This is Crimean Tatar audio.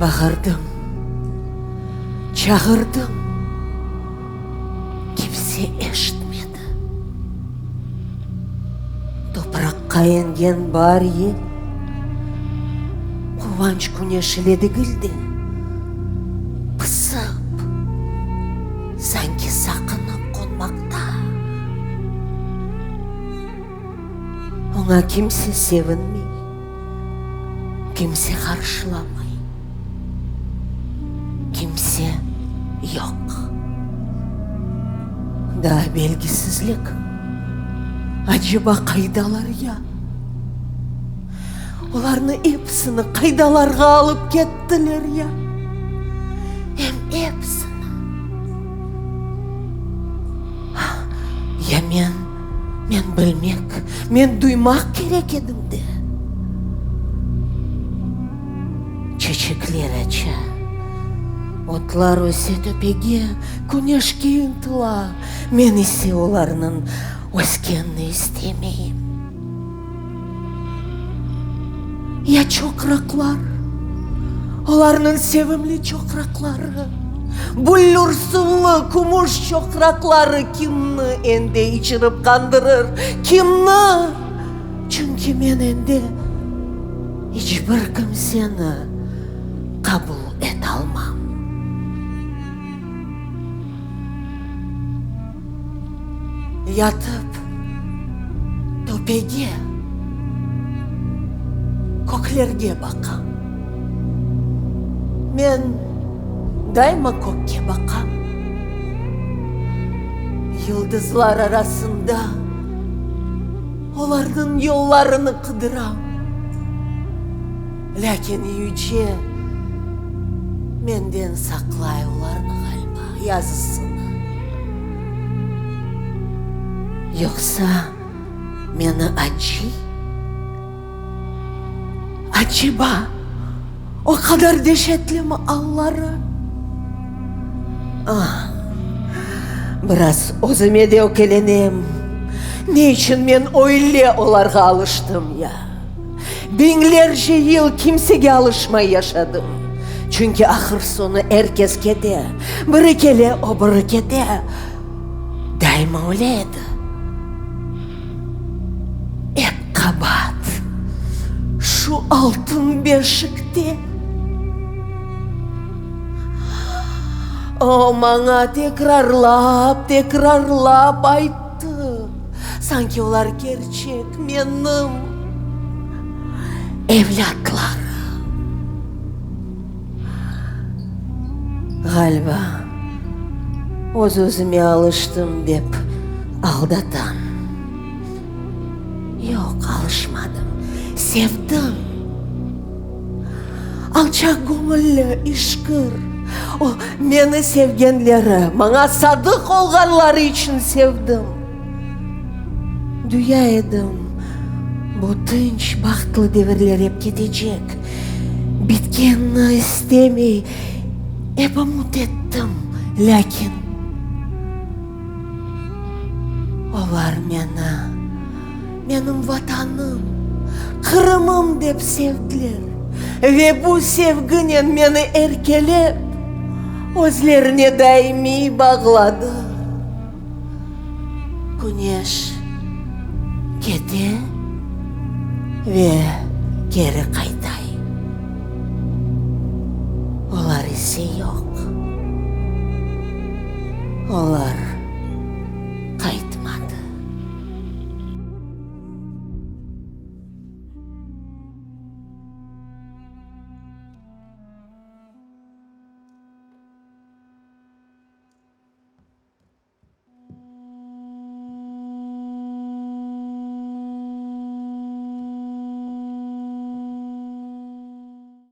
Bağırdım, çağırdım, kimse eşitmedi. Topraqqa engen baar yel, quvanç küneşile degil de, pısıp, sanki saqınıp qonmaqta. Oña kimse sevinmey, kimse qarşılamay, kimse yoq. Daa belgisizlik, aceba qaydalar ya? Olarnı episini qaydalarğa alıp kettiler ya? Em episini. Ya men, men bilmek, men duymaq kerek edim de. Çeçekler aça, otlar öse töpege, küneşke ıntıla, men ise olarnıñ öskenini istemeyim. Ya çoqraqlar, olarnıñ sevimli çoqraqları, büllür suvlı kümüş çoqraqları kimni endi içirip qandırır, kimni? Çünki men endi iç bir kimseni qabul etalmam. Yatıp töpege, köklerge baqam. Men daima kökke baqam. Yıldızlar arasında olarnıñ yollarını qıdıram. Lâkin Yüce menden saqlay olarnı ğaliba, yazısını. Yoqsa meni acıy? Aceba, o qadar deşetlimi alları? Ah, biraz özüme de ökelenem, ne içün men öyle olarğa alıştım ya? Biñlerce yıl kimsege alışmay yaşadım. Çünki ahır-soñu er kes kete, biri kele, o biri kete. Daima öyle edi. Ep qabaat şu Altın beşikte. O, maña tekrarlap-tekrarlap ayttı. Sanki olar kerçek menim evlâtlarım. Ğaliba, öz-özüme alıştım dep aldatam. Yoq, alışmadım, sevdim. Alçaqgöñülli, işkir, o, meni sevgenleri, maña sadıq olğanları içün sevdim. Duya edim, bu tınç, bahtlı devirler ep ketecek, bitkenini istemey, ep ümüt ettim, lâkin olar meni, menim Vatanım, Qırımım dep sevdiler ve bu sevginen meni erkelep, özlerine daimiy bağladı. Küneş kete ve keri qaytay. Olar ise yoq. Olar.